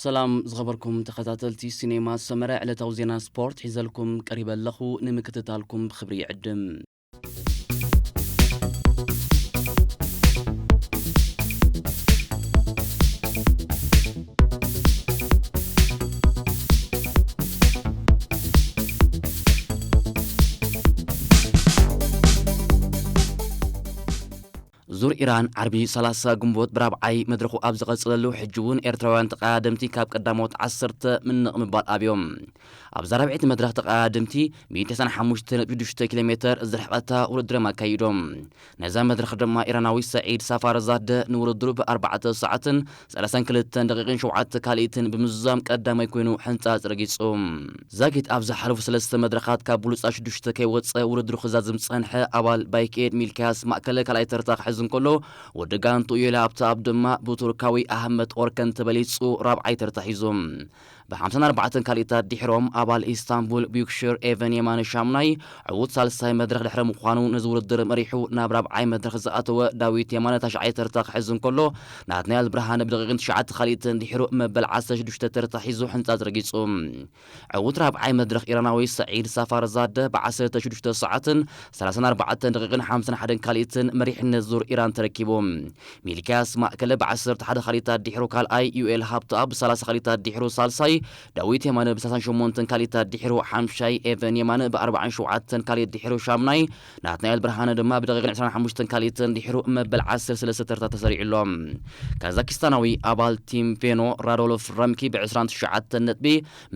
ሰላም ዝኸበርኩም ተኸታተልቲ ሲኔማ ሰመረ፣ ዕለታዊ ዜና ስፖርት ሒዘልኩም ቀሪበ ኣለኹ። ንምክትታልኩም ብኽብሪ ይዕድም። ዙር ኢራን ዓርቢ ሰላሳ ግንቦት ብራብዓይ መድረኹ ኣብ ዝቐጽለሉ፣ ሕጂ እውን ኤርትራውያን ተቐዳደምቲ ካብ ቀዳሞት ዓሰርተ ምንቕ ምባል ኣብዮም። ኣብዛ ራብዐይቲ መድረኽ ተቐዳደምቲ ሚእቲ ዕስራን ሓሙሽተ ነጥቢ ሽዱሽተ ኪሎ ሜተር ዝርሕቐታ ውድድሮም ኣካይዶም። ነዛ መድረኽ ድማ ኢራናዊ ሰዒድ ሳፋርዛደ ንውድድሩ ብኣርባዕተ ሰዓትን ሰላሳን ክልተን ደቂቕን ሸውዓተ ካልኢትን ብምዝዛም ቀዳማይ ኮይኑ ሕንጻጽ ረጊጹ። ዛጊት ኣብ ዝሓለፉ ሰለስተ መድረኻት ካብ ብሉጻት ሽዱሽተ ከይወጸ ውድድሩ ክዛዝም ዝጸንሐ ኣባል ባይክኤድ ሚልክያስ ማእከለ ካልኣይ ተርታ ክሕዝ እንከሎ፣ ወዲ ጋንቱ ዩኤል ሃብተኣብ ድማ ብቱርካዊ ኣህመድ ኦርከን ተበሊጹ ራብዓይ ተርታ ሒዙ። ብሓምሳን ኣርባዕተን ካልኢታት ድሕሮም ኣባል ኢስታንቡል ቢዩክሽር ኤቨን የማነ ሻምናይ ዕዉት ሳልሳይ መድረኽ ድሕሪ ምዃኑ፣ ነዚ ውድድር መሪሑ ናብ ራብዓይ መድረኽ ዝኣተወ ዳዊት የማነ ታሽዓይ ተርታ ክሕዝ እንከሎ፣ ናትናኤል ብርሃነ ብደቂቕን ትሽዓተ ካልኢትን ድሕሩ መበል ዓሰርተ ሽዱሽተ ተርታ ሒዙ ሕንጻጽ ረጊጹ። ዕዉት ራብዓይ መድረኽ ኢራናዊ ሰዒድ ሳፋርዛደ ብዓሰርተ ሽዱሽተ ሰዓትን ሰላሳን ኣርባዕተን ደቂቕን ሓምሳን ሓደን ካልኢትን መሪሕነት ዙር ኢራን ተረኪቡ። ሚልክያስ ማእከለ ብዓሰርተ ሓደ ካልኢታት ድሕሩ ካልኣይ፣ ዩኤል ሃብተኣብ ብሰላሳ ካልኢታት ድሕሩ ሳልሳይ፣ ዳዊት የማነ ብሰላሳን ሸሞንተን ካልኢታት ድሕሩ ሓምሻይ፣ ኤቨን የማነ ብኣርባዓን ሸውዓተን ካልኢት ድሕሩ ሻምናይ፣ ናትናኤል ብርሃነ ድማ ብደቂቕን ዕስራን ሓሙሽተን ካልኢትን ድሕሩ መበል ዓሰርተ ሰለስተ ተርታ ተሰሪዑ ኣሎ። ካዛኪስታናዊ ኣባል ቲም ቬኖ ራዶልፍ ረምኪ ብዕስራን ትሽዓተን ነጥቢ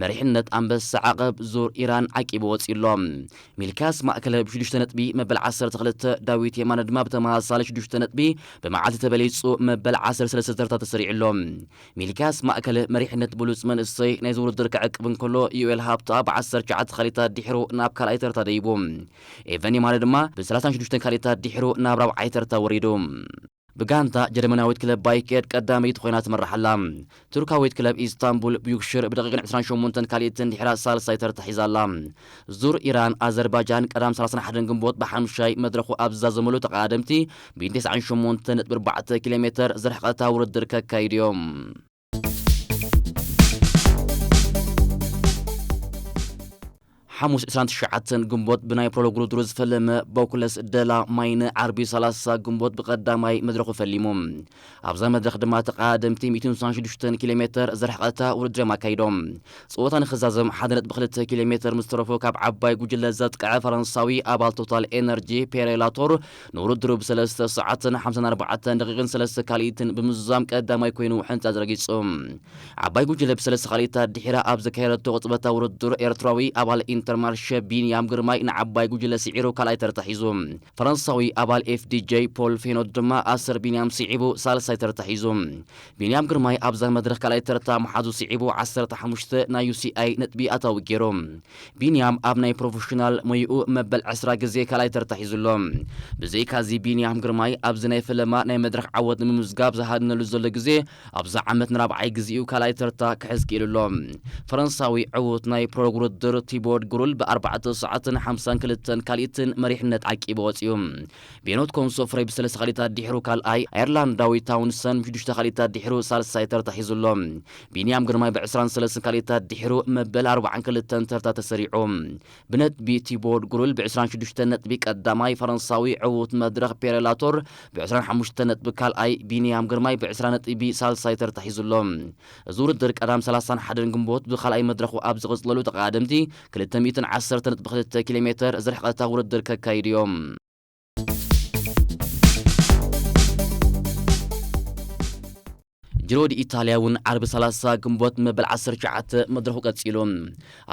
መሪሕነት ኣንበሳ ዓቐብ ዙር ኢራን ዓቂቡ ወጺኡ ኣሎ። ሚልክያስ ማእከለ ብሽዱሽተ ነጥቢ መበል ዓሰርተ ክልተ፣ ዳዊት የማነ ድማ ብተመሳሳሊ ሽዱሽተ ነጥቢ ብመዓልቲ ተበሊጹ መበል ዓሰርተ ሰለስተ ተርታ ተሰሪዑ ኣሎ። ሚልክያስ ማእከለ መሪሕነት ብሉጽ መንእሰይ ናይዚ ውድድር ክዕቅብ እንከሎ፣ ዩኤል ሃብተኣብ ዓሰርተ ትሽዓተ ካልኢታት ድሕሩ ናብ ካልኣይ ተርታ ደይቡ። ኤቨን የማነ ድማ ብሰላሳን ሽዱሽተን ካልኢታት ድሕሩ ናብ ራብዓይ ተርታ ወሪዱ። ብጋንታ ጀርመናዊት ክለብ ባይክኤድ ቀዳመይቲ ኮይና ትመርሕ ኣላ። ቱርካዊት ክለብ ኢስታንቡል ቢዩክሽር ብደቂቕን ዕስራን ሸሞንተን ካልኢትን ድሕራ ሳልሳይ ተርታ ሒዛ ኣላ። ዙር ኢራን ኣዘርባጃን ቀዳም ሰላሳን ሓደን ግንቦት ብሓምሻይ መድረኹ ኣብ ዝዛዘመሉ፣ ተቐዳደምቲ ብኢንቴ ተስዓን ሸሞንተን ነጥቢ ኣርባዕተ ኪሎ ሜተር ዝርሕቐታ ውድድር ከካይዱ እዮም። ሓሙስ ዕስራን ትሽዓተን ግንቦት ብናይ ፕሮሎግ ውድድሩ ዝፈለመ ቦኩለስ ደላ ማይነ ዓርቢ ሰላሳ ግንቦት ብቐዳማይ መድረኹ ፈሊሙ። ኣብዛ መድረኽ ድማ ተቐዳደምቲ ሚእትን ስሳን ሽዱሽተን ኪሎ ሜተር ዝርሕቐታ ውድድሮም ኣካይዶም። ጸወታ ንኽዛዘም ሓደ ነጥቢ ክልተ ኪሎ ሜተር ምስ ተረፎ፣ ካብ ዓባይ ጉጅለ ዘጥቅዐ ፈረንሳዊ ኣባል ቶታል ኤነርጂ ፔሬ ላቶር ንውድድሩ ብሰለስተ ሰዓትን ሓምሳን ኣርባዕተን ደቂቕን ሰለስተ ካልኢትን ብምዝዛም ቀዳማይ ኮይኑ ሕንጻጽ ረጊጹ። ዓባይ ጉጅለ ብሰለስተ ካልኢታት ድሒራ ኣብ ዘካየደቶ ቅጽበታዊ ውድድር፣ ኤርትራዊ ኣባል ኢንተርማርሸ ቢንያም ግርማይ ንዓባይ ጉጅለ ስዒሩ ካልኣይ ተርታ ሒዙ። ፈረንሳዊ ኣባል ኤፍዲጄ ፖል ፌኖት ድማ ኣሰር ቢንያም ስዒቡ ሳልሳይ ተርታ ሒዙ። ቢንያም ግርማይ ኣብዛ መድረኽ ካልኣይ ተርታ መሓዙ ስዒቡ ዓሰርተ ሓሙሽተ ናይ ዩሲኣይ ነጥቢ ኣታዊ ገይሩ። ቢንያም ኣብ ናይ ፕሮፌሽናል ሞይኡ መበል ዕስራ ግዜ ካልኣይ ተርታ ሒዙ ኣሎ። ብዘይካዚ ቢንያም ግርማይ ኣብዚ ናይ ፈለማ ናይ መድረኽ ዓወት ንምምዝጋብ ዝሃድነሉ ዘሎ ግዜ፣ ኣብዛ ዓመት ንራብዓይ ግዜኡ ካልኣይ ተርታ ክሕዝ ክኢሉ ኣሎ። ፈረንሳዊ ዕዉት ናይ ፕሮግ ውድድር ቲቦድ ግሩል ብኣርባዕተ ሰዓትን ሓምሳን ክልተን ካልኢትን መሪሕነት ዓቂቡ ወጺኡ። ቤኖት ኮንሶ ፍሬ ብሰለስተ ካልኢታት ድሕሩ ካልኣይ፣ ኣየርላንዳዊ ታውንሰን ብሽዱሽተ ካልኢታት ድሕሩ ሳልሳይ ተርታ ሒዙ ኣሎ። ቢንያም ግርማይ ብዕስራን ሰለስተን ካልኢታት ድሕሩ መበል ኣርባዓን ክልተን ተርታ ተሰሪዑ። ብነጥቢ ቲቦድ ግሩል ብዕስራን ሽዱሽተን ነጥቢ ቀዳማይ፣ ፈረንሳዊ ዕዉት መድረኽ ፔሬ ላቶር ብዕስራን ሓሙሽተን ነጥቢ ካልኣይ፣ ቢንያም ግርማይ ብዕስራ ነጥቢ ሳልሳይ ተርታ ሒዙ ኣሎ። እዚ ውድድር ቀዳም ሰላሳን ሓደን ግንቦት ብኻልኣይ መድረኹ ኣብ ዝቕጽለሉ፣ ተቐዳደምቲ ክልተ ሚእትን ዓሰርተ ነጥቢ ክልተ ኪሎ ሜተር ዝርሕቐታ ውድድር ከካይዱ እዮም። ጅሮ ዲ ኢታልያ እውን ዓርቢ ሰላሳ ግንቦት መበል ዓሰርተ ትሽዓተ መድረኹ ቀጺሉ።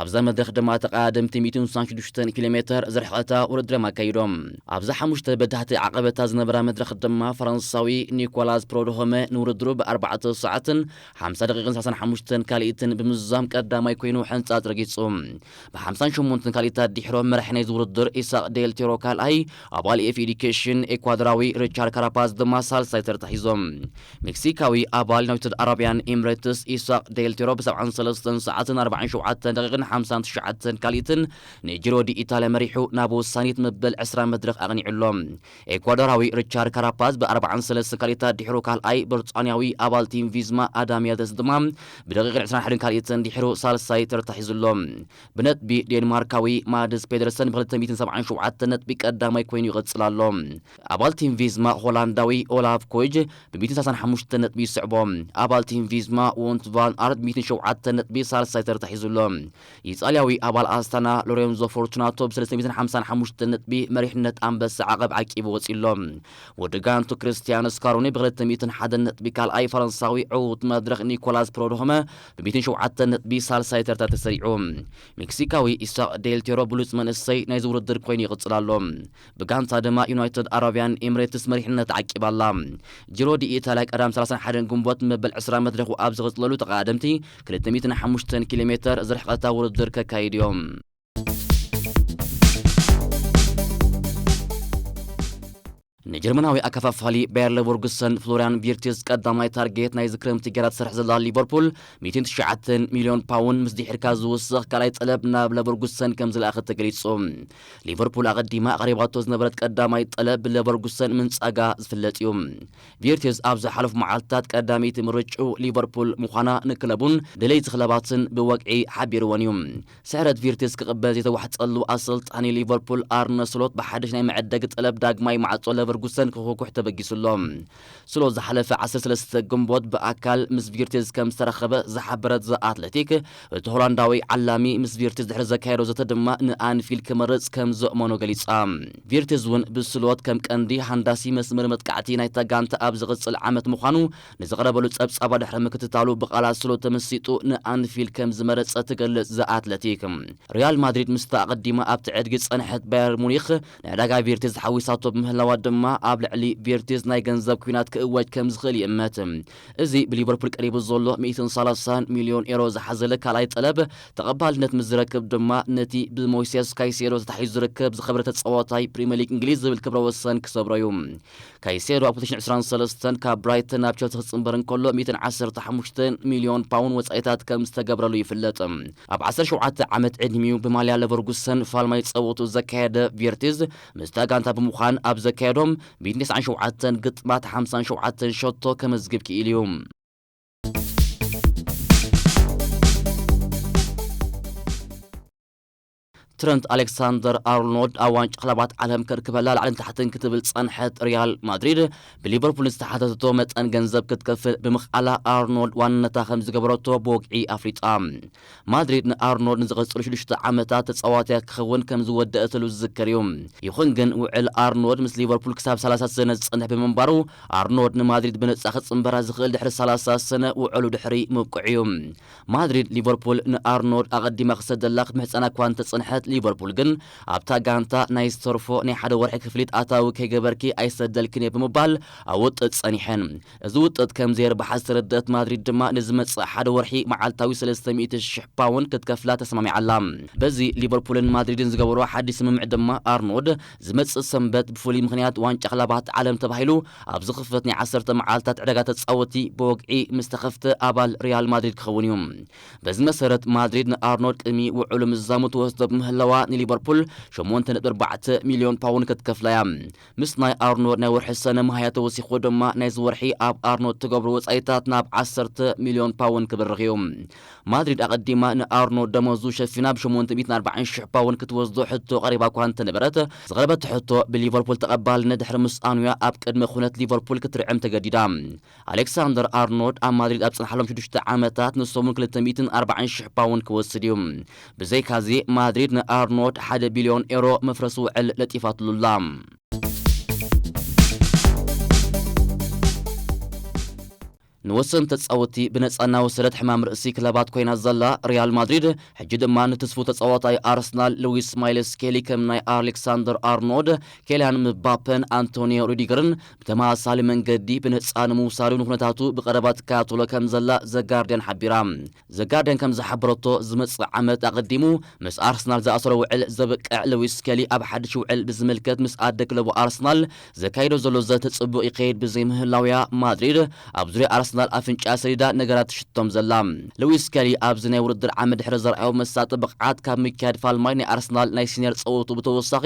ኣብዛ መድረኽ ድማ ተቐዳደምቲ ሚእትን ስሳን ሽዱሽተን ኪሎ ሜተር ዝርሕቐታ ውድድሮም ኣካይዶም። ኣብዛ ሓሙሽተ በዳህቲ ዓቐበታ ዝነበራ መድረኽ ድማ ፈረንሳዊ ኒኮላስ ፕሮድሆመ ንውድድሩ ብኣርባዕተ ሰዓትን ሓምሳ ደቂቕን ሰላሳን ሓሙሽተን ካልኢትን ብምዝዛም ቀዳማይ ኮይኑ ሕንጻጽ ረጊጹ። ብሓምሳን ሸሞንተን ካልኢታት ድሕሮም መራሒ ናይዚ ውድድር ኢሳቕ ዴል ቴሮ ካልኣይ፣ ኣባል ኤፍ ኤዲኬሽን ኤኳዶራዊ ሪቻርድ ካራፓዝ ድማ ሳልሳይ ተርታ ሒዞም። ሜክሲካዊ ኣባል ዩናይትድ ኣረብያን ኤምሬትስ ኢሳቅ ዴል ቴሮ ብ ሰብዓን ሰለስተን ሰዓትን ኣርባዓን ሸውዓተን ደቂቕን ሓምሳን ትሽዓተን ካልኢትን ንጂሮ ዲ ኢታልያ መሪሑ ናብ ውሳኒት መበል ዕስራ መድረኽ ኣቕኒዑ ኣሎ። ኤኳዶራዊ ሪቻርድ ካራፓዝ ብ ኣርባዓን ሰለስተን ካልኢታት ድሕሩ ካልኣይ፣ ብሪጣንያዊ ኣባል ቲም ቪዝማ ኣዳም ያተስ ድማ ብደቂቕን ዕስራን ሓደን ካልኢትን ድሕሩ ሳልሳይ ተርታ ሒዙ ኣሎ። ብነጥቢ ዴንማርካዊ ማድስ ፔደርሰን ብ ክልተ ሚእትን ሰብዓን ሸውዓተን ነጥቢ ቀዳማይ ኮይኑ ይቕጽል ኣሎ። ኣባል ቲም ቪዝማ ሆላንዳዊ ኦላፍ ኮይጅ ብ ሚእትን ሰላሳን ሓሙሽተን ነጥቢ ይስዕቦ። ኣባል ቲም ቪዝማ ዎንት ቫን ኣርት ብ ሚእትን ሸውዓተን ነጥቢ ሳልሳይ ተርታ ሒዙ ኣሎ። ኢጣልያዊ ኣባል ኣስታና ሎሬንዞ ፎርቱናቶ ብ ሰለስተ ሚእትን ሓምሳን ሓሙሽተን ነጥቢ መሪሕነት ኣንበሳ ዓቐብ ዓቂቡ ወጺኡ ኣሎ። ወዲ ጋንቱ ክርስቲያን ስካሮኒ ብ ክልተ ሚእትን ሓደን ነጥቢ ካልኣይ፣ ፈረንሳዊ ዕዉት መድረኽ ኒኮላስ ፕሮድሆመ ብ ሚእትን ሸውዓተን ነጥቢ ሳልሳይ ተርታ ተሰሪዑ። ሜክሲካዊ ኢሳቅ ዴል ቴሮ ብሉጽ መንእሰይ ናይዚ ውድድር ኮይኑ ይቕጽል ኣሎ። ብጋንታ ድማ ዩናይትድ ኣረብያን ኤምሬትስ መሪሕነት ዓቂባ ኣላ። ጂሮ ዲ ኢታልያ ቀዳም ሰላሳን ሓደን ግንቦት መበል ዕስራ መድረኹ ኣብ ዝቕጽለሉ ተቐዳደምቲ ክልተ ሚእትን ሓሙሽተን ኪሎ ሜተር ዝርሕቐታ ውድድር ከካይዱ እዮም። ንጀርመናዊ ኣከፋፋሊ ባየር ሌቨርኩሰን ፍሎርያን ቪርትዝ ቀዳማይ ታርጌት ናይዚ ክረምቲ ገይራ ትሰርሕ ዘላ ሊቨርፑል ሚእትን ትሽዓተን ሚልዮን ፓውንድ ምስ ድሒርካ ዝውስኽ ካልኣይ ጠለብ ናብ ሌቨርኩሰን ከም ዝለኣኸት ተገሊጹ። ሊቨርፑል ኣቐዲማ ኣቕሪባቶ ዝነበረት ቀዳማይ ጠለብ ብሌቨርኩሰን ምንጻጋ ዝፍለጥ እዩ። ቪርትዝ ኣብ ዝሓለፉ መዓልትታት ቀዳመይቲ ምርጭኡ ሊቨርፑል ምዃና ንክለቡን ደለይቲ ክለባትን ብወግዒ ሓቢርወን እዩ። ስዕረት ቪርትዝ ክቕበል ዘይተዋሕጸሉ ኣሰልጣኒ ሊቨርፑል ኣርነ ስሎት ብሓድሽ ናይ መዐደጊ ጠለብ ዳግማይ ማዕጾ ሌቨርኩሰን ክኹኩሕ ተበጊሱ ኣሎ። ስሎት ዝሓለፈ ዓሰርተ ሰለስተ ግንቦት ብኣካል ምስ ቪርትዝ ከም ዝተራኸበ ዝሓበረት ዘ ኣትለቲክ፣ እቲ ሆላንዳዊ ዓላሚ ምስ ቪርትዝ ድሕሪ ዘካየዶ ዘተ ድማ ንኣንፊልድ ክመርጽ ከም ዘእመኖ ገሊጻ። ቪርትዝ እውን ብስሎት ከም ቀንዲ ሃንዳሲ መስመር መጥቃዕቲ ናይታ ጋንታ ኣብ ዝቕጽል ዓመት ምዃኑ ንዝቐረበሉ ጸብጻባ ድሕሪ ምክትታሉ ብቓላት ስሎት ተመሲጡ ንኣንፊልድ ከም ዝመረጸ ትገልጽ ዘ ኣትለቲክ። ሪያል ማድሪድ ምስታ ኣቐዲማ ኣብቲ ዕድጊ ዝጸንሐት ባየር ሙኒኽ ናይ ዕዳጋ ቪርትዝ ሓዊሳቶ ብምህላዋ ድማ ኣብ ልዕሊ ቪርትዝ ናይ ገንዘብ ኲናት ክእወጅ ከም ዝኽእል ይእመት። እዚ ብሊቨርፑል ቀሪቡ ዘሎ ሚእትን ሰላሳን ሚልዮን ኤሮ ዝሓዘለ ካልኣይ ጠለብ ተቐባልነት ምስ ዝረክብ ድማ ነቲ ብሞይሴስ ካይሴዶ ተታሒዙ ዝርከብ ዝኸበረ ተጻዋታይ ፕሪምየር ሊግ እንግሊዝ ዝብል ክብረ ወሰን ክሰብሮ እዩ። ካይሴዶ ኣብ ክልተ ሽሕን ዕስራን ሰለስተን ካብ ብራይተን ናብ ቸልሲ ክጽንበር እንከሎ ሚእትን ዓሰርተ ሓሙሽተን ሚልዮን ፓውንድ ወጻኢታት ከም ዝተገብረሉ ይፍለጥ። ኣብ ዓሰርተ ሸውዓተ ዓመት ዕድሚኡ ብማልያ ሌቨርኩሰን ፋልማይ ጸወቱ ዘካየደ ቪርትዝ ምስታ ጋንታ ብምዃን ኣብ ዘካየዶም ሚእትን ተስዓን ሸውዓተን ግጥማት ሓምሳን ሸውዓተን ሸቶ ከመዝግብ ክኢሉ እዩ። ትረንት ኣሌክሳንደር ኣርኖልድ ኣብ ዋንጫ ክለባት ዓለም ከርክበላ ላዕልን ታሕትን ክትብል ጸንሐት ሪያል ማድሪድ ብሊቨርፑል ዝተሓተተቶ መጠን ገንዘብ ክትከፍል ብምኽኣላ ኣርኖልድ ዋንነታ ከም ዝገበረቶ ብወግዒ ኣፍሊጣ። ማድሪድ ንኣርኖልድ ንዝቐጽሉ ሽዱሽተ ዓመታት ተጻዋትያ ክኸውን ከም ዝወደአትሉ ዝዝከር እዩ። ይኹን ግን ውዕል ኣርኖልድ ምስ ሊቨርፑል ክሳብ ሰላሳ ሰነ ዝጸንሕ ብምንባሩ ኣርኖልድ ንማድሪድ ብነጻ ክጽንበራ ዝኽእል ድሕሪ ሰላሳ ሰነ ውዕሉ ድሕሪ ምብቅዑ እዩ። ማድሪድ ሊቨርፑል ንኣርኖልድ ኣቐዲማ ክሰደላ ክትምሕጸና እኳ እንተጸንሐት፣ ሊቨርፑል ግን ኣብታ ጋንታ ናይ ዝተርፎ ናይ ሓደ ወርሒ ክፍሊት ኣታዊ ከይገበርኪ ኣይሰደልክን እየ ብምባል ኣብ ውጥጥ ጸኒሐን። እዚ ውጥጥ ከም ዘየርብሓ ዝተረደአት ማድሪድ ድማ ንዝመጽእ ሓደ ወርሒ መዓልታዊ ሰለስተ ሚእቲ ሽሕ ፓውንድ ክትከፍላ ተስማሚዓ ኣላ። በዚ ሊቨርፑልን ማድሪድን ዝገበሮ ሓድሽ ስምምዕ ድማ ኣርኖልድ ዝመጽእ ሰንበት ብፍሉይ ምኽንያት ዋንጫ ክለባት ዓለም ተባሂሉ ኣብ ዝኽፈት ናይ ዓሰርተ መዓልታት ዕዳጋ ተጻወቲ ብወግዒ ምስ ተኸፍተ ኣባል ሪያል ማድሪድ ክኸውን እዩ። በዚ መሰረት ማድሪድ ንኣርኖልድ ቅድሚ ውዕሉ ምዝዛሙ ትወስዶ ብምህላዋ ንሊቨርፑል ሸሞንተ ነጥቢ ኣርባዕተ ሚልዮን ፓውንድ ክትከፍላ እያ። ምስ ናይ ኣርኖልድ ናይ ወርሒ ሰነ መሃያ ተወሲኽዎ ድማ ናይዚ ወርሒ ኣብ ኣርኖልድ ትገብሮ ወጻኢታት ናብ ዓሰርተ ሚልዮን ፓውንድ ክብርኽ እዩ። ማድሪድ ኣቐዲማ ንኣርኖልድ ደሞዙ ሸፊና ብ ሸሞንተ ሚእትን ኣርባዓን ሽሕ ፓውንድ ክትወስዶ ሕቶ ቀሪባ እኳ እንተነበረት፣ ዝቐረበቶ ሕቶ ብሊቨርፑል ተቐባልነት ድሕሪ ምስኣኑያ ኣብ ቅድመ ኩነት ሊቨርፑል ክትርዕም ተገዲዳ። ኣሌክሳንደር ኣርኖልድ ኣብ ማድሪድ ኣብ ዝጸንሓሎም ሽዱሽተ ዓመታት ንሶም እውን ክልተ ሚእትን ኣርባዓን ሽሕ ፓውንድ ክወስድ እዩ። ብዘይካዚ ማድሪድ ንኣርኖልድ ሓደ ቢልዮን ኤሮ መፍረሲ ውዕል ለጢፋትሉ ኣላ። ንወሰንቲ ተጻወቲ ብነጻ እናወሰደት ሕማም ርእሲ ክለባት ኮይና ዘላ ሪያል ማድሪድ፣ ሕጂ ድማ ንትስፉ ተጻዋታይ ኣርሰናል ሉዊስ ማይልስ ስኬሊ ከም ናይ ኣሌክሳንደር ኣርኖልድ፣ ኬልያን ምባፐን ኣንቶኒዮ ሩዲገርን ብተመሳሳሊ መንገዲ ብነጻ ንምውሳዱ ንኩነታቱ ብቐረባ ትከታተሎ ከም ዘላ ዘጋርድያን ሓቢራ። ዘጋርድያን ከም ዝሓበረቶ፣ ዝመጽእ ዓመት ኣቐዲሙ ምስ ኣርሰናል ዝኣሰሮ ውዕል ዘብቅዕ ሉዊስ ስኬሊ ኣብ ሓድሽ ውዕል ብዝምልከት ምስ ኣደ ክለቡ ኣርሰናል ዘካይዶ ዘሎ ዘተ ጽቡቕ ይኸይድ ብዘይምህላውያ፣ ማድሪድ ኣብ ዙርያ ኣርሰናል ኣርሰናል ኣፍንጫ ሰዲዳ ነገራት ትሽቶም ዘላ። ሉዊስ ስኬሊ ኣብዚ ናይ ውድድር ዓመት ድሕሪ ዘርኣዮ መሳጢ ብቕዓት ካብ ሚካድ ፋልማይ ናይ ኣርሰናል ናይ ሲኒየር ጸወቱ ብተወሳኺ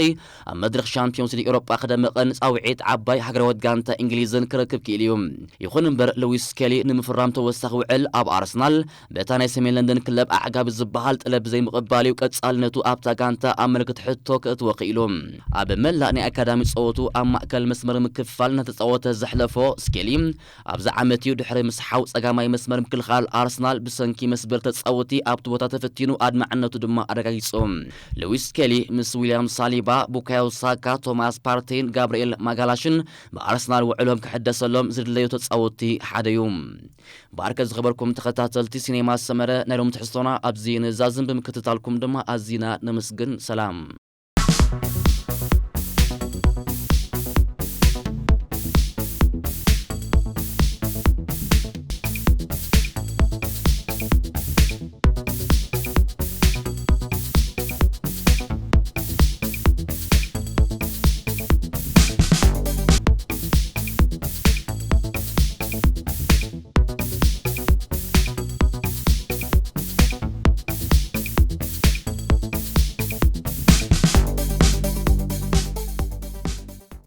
ኣብ መድረኽ ሻምፒዮንስ ሊግ ኤውሮጳ ክደምቕን ጻውዒት ዓባይ ሃገራዊት ጋንታ እንግሊዝን ክረክብ ክኢሉ እዩ። ይኹን እምበር ሉዊስ ስኬሊ ንምፍራም ተወሳኺ ውዕል ኣብ ኣርሰናል በታ ናይ ሰሜን ለንደን ክለብ ኣዕጋቢ ዝበሃል ጥለብ ዘይምቕባል እዩ ቀጻልነቱ ኣብታ ጋንታ ኣብ ምልክት ሕቶ ከእትዎ ክኢሉ። ኣብ መላእ ናይ ኣካዳሚ ጸወቱ ኣብ ማእከል መስመር ምክፋል እናተጻወተ ዘሕለፎ ስኬሊ ኣብዚ ዓመት እዩ ድሕሪ ምስሓው ጸጋማይ መስመር ምክልኻል ኣርሰናል ብሰንኪ መስበር ተጻወቲ ኣብቲ ቦታ ተፈቲኑ ኣድማዕነቱ ድማ ኣረጋጊጹ። ሉዊስ ስኬሊ ምስ ዊልያም ሳሊባ፣ ቡካዮ ሳካ፣ ቶማስ ፓርቴን ጋብርኤል ማጋላሽን ብኣርሰናል ውዕሎም ክሕደሰሎም ዝድለዩ ተጻወቲ ሓደ እዩ። ባርከ ዝኸበርኩም ተኸታተልቲ ሲኔማ ሰመረ ናይ ሎም ትሕዝቶና ኣብዚ ንዛዝም ብምክትታልኩም ድማ ኣዚና ነመስግን። ሰላም።